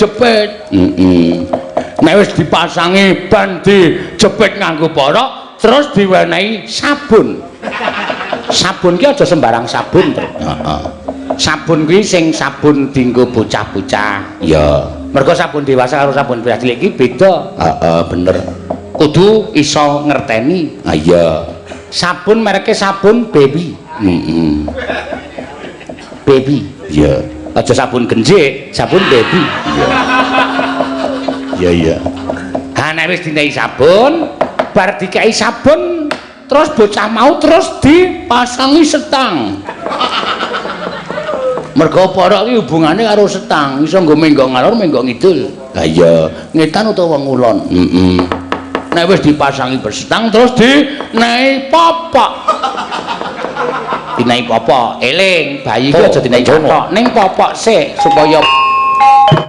dijepit. Heeh. Nek wis dipasangi ban dijepit nganggo porok, terus diwenehi sabun. Sabun ki aja sembarang sabun, Tru. Heeh. Sabun kuwi sing sabun dienggo bocah-bocah. Iya. Mergo sabun dewasa karo sabun bocah cilik ki beda. Heeh, bener. Kudu iso ngerteni. Ah iya. Sabun mereke sabun Baby. Heeh. Baby. Iya. Aja sabun genjik, sabun Baby. Iya. Iya, iya. Ha, nek wis dinehi sabun, bar dikei sabun terus bocah mau terus dipasangi setang. Mergo porok iki hubungane karo setang, iso nggo menggok ngalor, menggok ngidul. Lah iya, ngetan utawa ngulon. Heeh. Nek wis dipasangi bersetang terus dinehi popok. Dinehi popok, eling, bayi ki aja dinehi kathok, ning popok sik supaya